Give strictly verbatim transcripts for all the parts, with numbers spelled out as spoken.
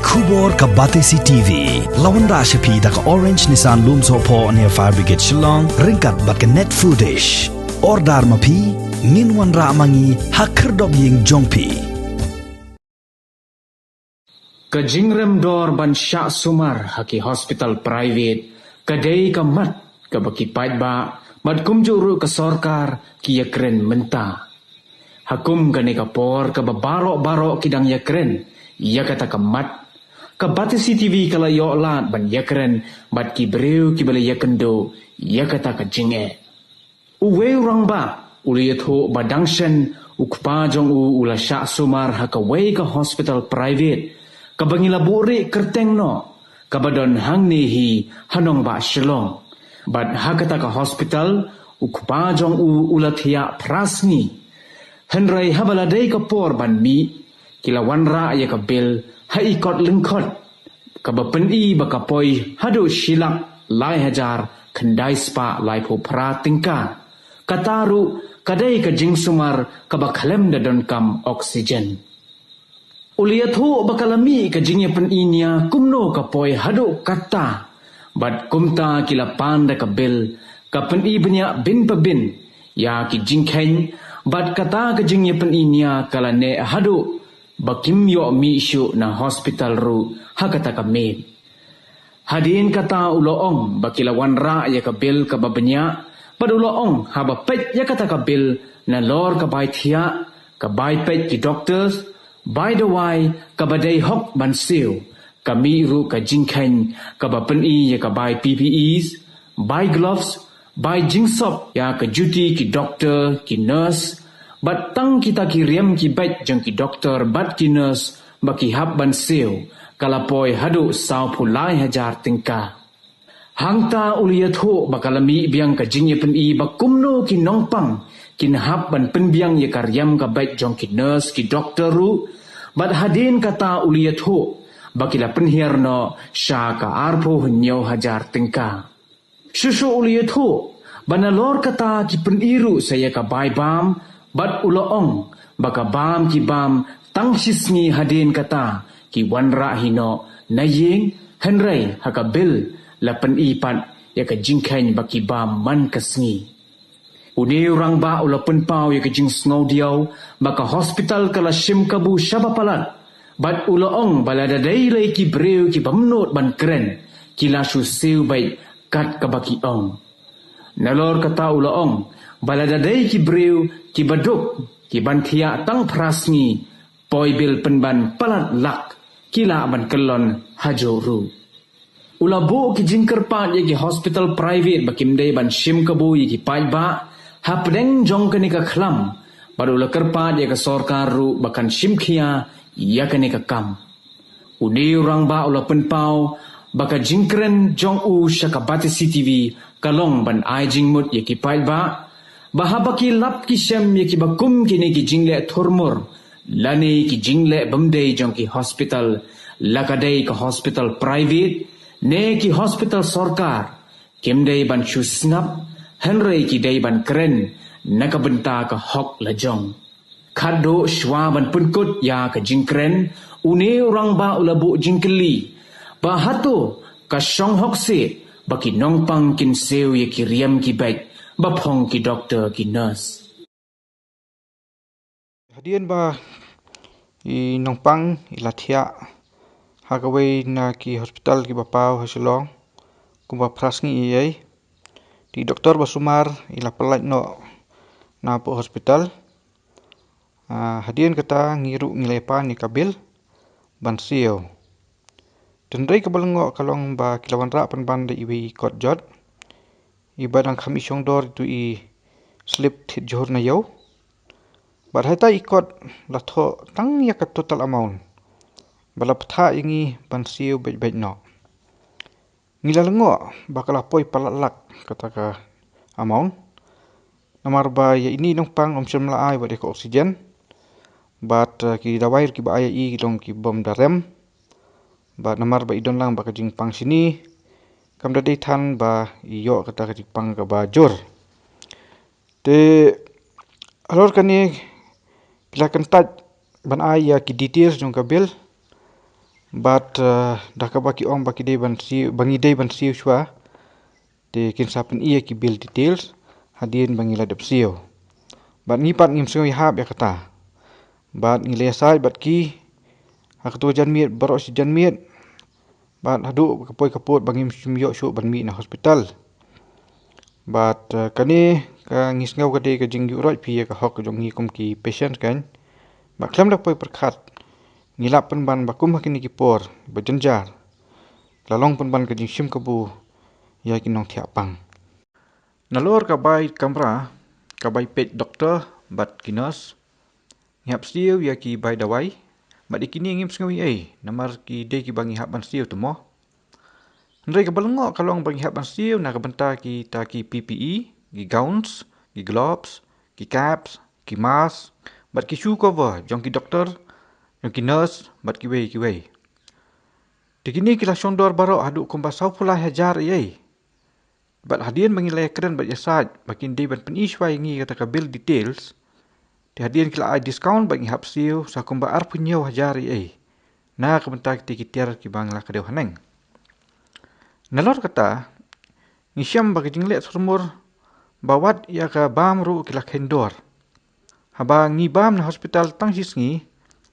Khubor ka Batesi T V. La wanrah sha phi da ka Orange Nissan Lumsohphoh near Fire Brigade Shillong, ryngkat bad ka Net Foodish. Order ma phi, ngin wanrah ma ngi ha khyrdop ïing jong phi. Ka jingrem dor ban shah sumar ha ki hospital private ka dei ka mat kaba ki paidbah bad kumjuh ruh ka sorkar ki ïakren mynta. Ha kum kane ka por kaba baroh baroh ki dang ïakren ïa kata ka mat, ka Batesi T V ka la ïoh lad ban ïakren bad ki briew kiba la ïakynduh ïa kata ka jingeh. Uwei u rangbah u la ïathuh ba dang shen u kpa jong u u la shah sumar ha kawei ka hospital private kaba ngi la buhrieh kyrteng noh, kaba don hangne hi ha nongbah Shillong. Bad ha kata ka hospital u kpa jong u u la thiah phra sngi. Hynrei haba la dei ka por ban mih, ki la wanrah ïa ka bill ha i kot lyngkhot, kaba pyni ba ka poi haduh shi lak lai hajar khyndai spah laiphew phra tyngka. Kata ruh ka dei ka jingsumar kaba khlem da donkam oxygen. U la ïathuh ba ka la mih ka jingïapyni nia kumno ka poi haduh katta. Bad kumta ki la pan da ka bill ka pyni bniah bin pa bin ïa ki jingkheiñ, bad kata ka jingïapyni nia ka la neh haduh ba kim ïoh mih shuh na hospital ruh ha kata ka miet. Hadien kata u la ong ba ki la wanrah ïa ka bill kaba bniah, bad u la ong haba peit ïa kata ka bill nalor ka bai thiah, ka bai peit ki doctors, bai dawai kaba dei hok ban siew, ka mih ruh ka jingkheiñ kaba pyni ïa ka bai P P Es, bai gloves, bai jingsop ïa ka juti ki doctor, ki nurse, bad tang kita ki riam ki beit jong ki doctor bad ki nurse ba ki hap ban siew, ka la poi haduh sawphew lai hajar tyngka. Hangta u la ïathuh ba ka la mih biang ka jingïapyni ba kumno ki nongpang kin hap ban pynbiang ïa ka riam ka beit jong ki nurse ki doctor ruh, bad hadien kata u la ïathuh ba ki la pynhiar noh sha ka arphew hynñiew hajar tyngka. Shuh shuh u la ïathuh ba nalor kata ki pyni ruh sa ïa ka bai bam, bad u la ong ba ka bam ki bam tang shi sngi, hadien kata ki wanrah hi noh na ïing, hynrei ha ka bill la pyni pat ïa ka jingkheiñ ba ki bam man ka sngi. Une u rangbah u la pynpaw ïa ka jingsngewdiaw ba ka hospital ka la shim kabu shaba palat, bad u la ong ba lada dei lei ki briew ki bym nud ban kren, ki la shu siew beit kat kaba ki ong. Nalor kata u la ong ba lada dei ki briew kiba duk ki ban thiah tang phra sngi, poi bill pynban palat lak, ki lah ban kyllon hajuh ruh. U la buh ki jingkyrpad ïa ki hospital private ba kim dei ban shim kabu ïa ki paidbah hapdeng jong kane ka khlam, bad u la kyrpad ïa ka sorkar ruh ba kan shim khia ïa kane ka kam. Une u rangbah u la pynpaw ba ka jingkren jong u sha ka Batesi T V ka long ban ai jingmut ïa ki paidbah ba haba ki lap ki shem ïa kiba kum kine ki jingleh thurmur lane ki jingleh bym dei jong ki hospital, la ka dei ka hospital private ne ki hospital sorkar, kim dei ban shu sngap, hynrei ki dei ban kren na ka bynta ka hok lajong. Khatduh shuwa ban pynkut ïa ka jingkren, une u rangbah u la buh jingkylli ba hato ka shong hok seh ba ki nongpang kin siew ïa ki riam ki beit ba phong ki doctor ki nurse. Hadien ba i nongpang i la thiah ha kawei na ki hospital kiba paw ha Shillong kumba phra sngi ïa ei, te i doktor ba sumar i la pyllait noh na poh hospital. Ah, hadien kata ngi ruh ngi la pan ïa ka bill ban siew. Hynrei kaba lyngngoh ka long ba ki la wanrah pynban da iwei i kot jot, iba dang kham i shong dor itu i slip thied jhur na ïew. Bad hata i kot la thoh tang ïa ka total amount ba la pynthah ïa ngi ban siew beit beit noh. Ngi la lyngngoh ba ka la poi palat lak kata ka amount. Namar ba ïa ine i nongpang um shym la ai wat ïa ka oxygen. Bad, eh, ki dawai kiba ai ïa i ki long ki bym da rem. Bad namar ba i don lang bad ka jingpang shini, kam da dei than ba i ïoh kata ka jingpang kaba jur. Te halor kane ki la kyntait ban ai ïa ki details jong ka bill. Bad, eh, da kaba ki ong ba ki dei ban siew, ba ngi dei ban siew shuwa, te kin sa pyni ïa ki bill details hadien ba ngi la dep siew. Bad ngi pat ngim sngew ïahap ïa kata. Bad ngi la ïasaid bad ki ha kato ka janmiet, baroh shi janmiet. Bad haduh ka poi ka pud ba ngim shym ïoh shuh ban mih na hospital. Bad, eh, kane ka ngi sngew ka dei ka jingïuhroit phi ïa ka hok jong ngi kum ki patient kan. Bad khlem da poi pyrkhat, ngi lap pynban ba kum ha kine ki por ba jynjar, la long pynban ka jingshim kabu ïa ki nongthiah pang. Nalor ka bai kamra, ka bai peit doktor bad ki nurse, ngi hap siew ïa ki bai dawai. Bad ïa kine ngim sngew ei ei, namar ki dei kiba ngi hap ban siew te mo. Hynrei kaba lyngngoh ka long ba ngi hap ban siew na ka bynta kita ki P P E, ki gowns, ki gloves, ki caps, ki mask, bad ki shoe cover jong ki doktor, jong ki nurse, bad kiwei kiwei. Te kine ki la shongdor baroh haduh kumba sawphew lai hajar ei ei. Bad hadien ba ngi la ïakren bad ïasaid ba kin dei ban pyni shuwa ïa ngi kata ka bill details, te hadien ki la ai discount bad ngi hap siew sa kumba arphew hynñiew hajar ei ei na ka bynta kita ki tiar kiba ngi la kdew haneng. Nalor kata, ngi shem ba ka jingleh thurmur ba wat ïa ka bam ruh ki la kheiñ dor. Haba ngi bam na hospital tang shi sngi,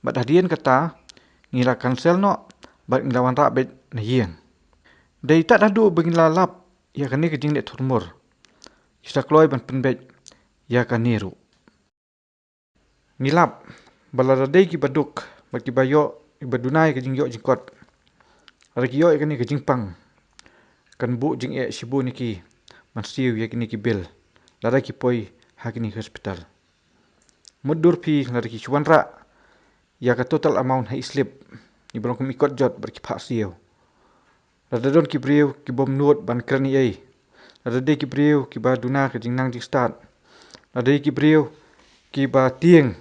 bad hadien kata ngi la cancel noh bad ngi la wanrah beit na ïing. Dei tad haduh ba ngi la lap ïa kane ka jingleh thurmur, ki sa kloi ban pynbeit ïa kane ruh. Ngi lap ba lada dei kiba duk bad kiba ïoh, kiba duna ïa ka jingïoh jingkot, lada ki ïoh ïa kane ka jingpang, kan buh jingeh shibun ïa ki ban siew ïa kine ki bill lada ki poi ha kine ki hospital. Mutdur phi lada ki shu wanrah ïa ka total amount ha i slip, i ba long kum i kot jot bad ki phah siew. Lada don ki briew ki bym nud ban kren ei ei, lada dei ki briew kiba duna ka jingnang jingstad, lada dei ki briew kiba tieng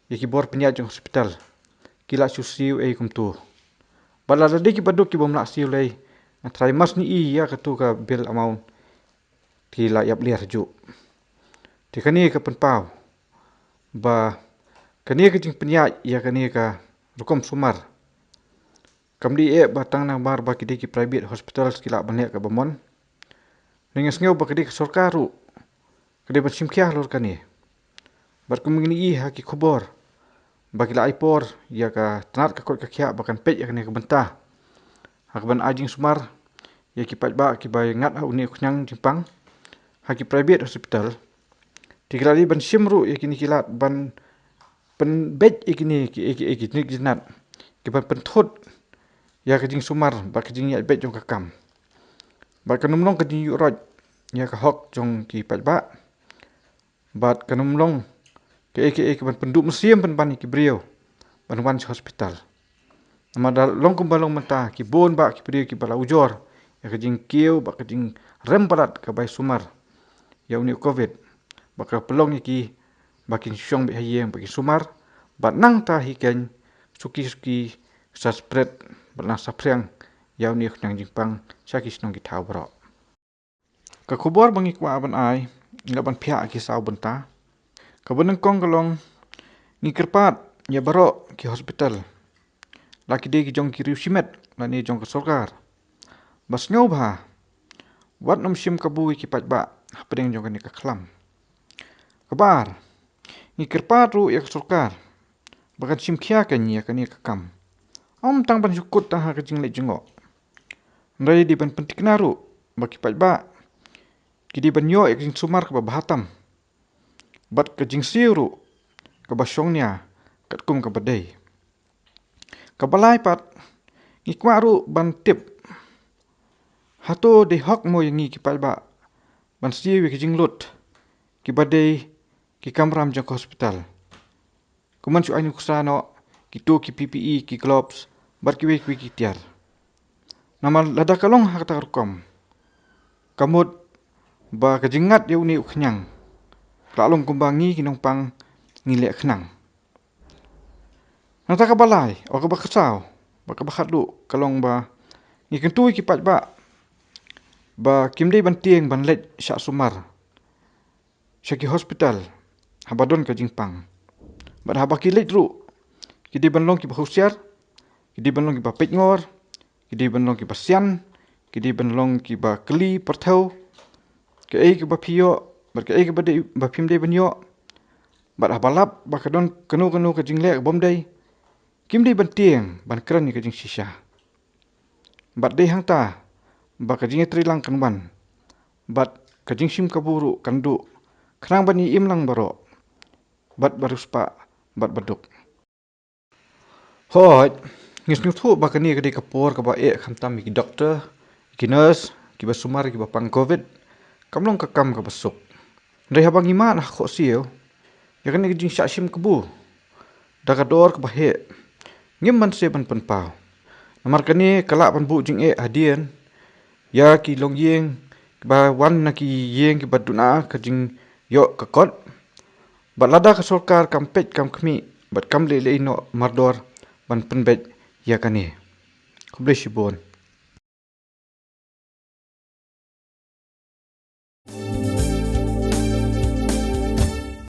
ïa ki bor pynïaid jong hospital, ki la shu siew ei kumto. Bad lada dei kiba duk ki bym lah siew lei, nga tharai mar shu ïohi ïa kato ka bill amount, ki la ïap ler juh. Te kane ka pynpaw ba kane ka jingpynïaid ïa kane ka rukom sumar kam dei eh ba tang namar ba ki dei ki private hospitals ki lah ban leh kaba mon. Ngi sngew ba ka dei ka sorkar ruh ka dei ban shim khia halor kane. Bad kum ngi ïohi ha ki khubor ba ki la ai por ïa ka tnat ka koit ka khiah ba kan peit ïa kane ka bynta ha kaban ai jingsumar ïa ki paidbah kiba ngat ha une u khñiang jingpang ha ki private hospital. Te ki la dei ban shim ruh ïa kine ki lad ban pynbeit ïa kine ki, ïa ki, ïa ki jingïaid jingïaid, kiban pynthut ïa ka jingsumar bad ka jingïaid beit jong ka kam. Bad kan ym long ka jingïuhroit ïa ka hok jong ki paidbah. Bad kan ym long kaei kaei kaban pynduh mynsiem pynban ïa ki briew ban wan sha hospital. Namar da long kumba long mynta, ki bun bah ki briew kiba la ujor ïa ka jingkiew bad ka jingrem palat ka bai sumar ïa une u covid. Bad ka pynlong ïa ki ba kin shong beit ha ïing ba kin sumar, bad nangta hi kein suki suki sa spread bad nang saphriang ïa une u khñiang jingpang sha ki shnong ki thaw baroh. Ka khubor ba ngi kwah ban ai, ngi lah ban phiah ha ki saw bynta. Kaba nyngkong ka long, ngi kyrpad ïa baroh ki hospital, la ki dei ki jong ki riew shimet lane jong ka sorkar, ba sngewbha wat nym shim kabu ïa ki paidbah hapdeng jong kane ka khlam. Kaba ar, ngi kyrpad ruh ïa ka sorkar ba kan shim khia kein ïa kane ka kam, ym tang ban shu kut tang ha ka jingleit jngoh. Hynrei dei ban pynthikna ruh ba ki paidbah ki dei ban ïoh ïa ka jingsumar kaba bha tam, bad ka jingsiew ruh kaba shongnia katkum kaba dei. Kaba lai pat, ngi kwah ruh ban tip, hato dei hok mo ïa ngi ki paidbah ban siew ïa ki jinglut kiba dei ki kamram jong ka hospital? Kumban shu ai nuksa noh kito ki P P E, ki gloves bad kiwei kiwei ki tiar. Namar lada ka long ha kata ka rukom, ka mut ba ka jingngat ïa une u khñiang ka la long kumba ngi ki nongpang ngi leh khnang. Nangta kaba lai, o kaba khatsaw, ba kaba khatduh ka long ba ngi kyntu ïa ki paidbah ba kim dei ban tieng ban leit shah sumar sha ki hospital haba don ka jingpang. Bad haba ki leit ruh, ki dei ban long kiba husiar, Ki dei ban long kiba peit ngor, ki dei ban long kiba sian, ki dei ban long kiba kylli pyrthew. Kaei kaba phi ïoh bad kaei kaba dei ba phim dei ban ïoh, bad haba lap ba ka don kano kano ka jingleh ka bym dei, kim dei ban tieng ban kren ïa ka jingshisha. Bad dei hangta ba ka jingïatreilang kan wan, bad ka jingshim kabu ruh kan duh, khnang ban ïa im lang baroh, bad ba riewspah, bad ba duk. Hooid, ngi sngewthuh ba kane ka dei ka por kaba eh khamtam ïa ki doktor, ïa ki nurse, kiba sumar, kiba pang covid. Kam long ka kam kaba suk. Hynrei haba ngi mad ha khohsiew ïa kane ka jingshah shim kabu da ka dor kaba heh, ngim banse ban pynpaw. Namar kane ka lah ban buh jingeh hadien ïa ki longïing kiba wan na ki ïing kiba duna ka jingïoh ka kot. Bad lada ka sorkar kam peit kam khmih bad kam leh leh ïa noh mardor ban pynbeit ïa kane. Khublei shibun.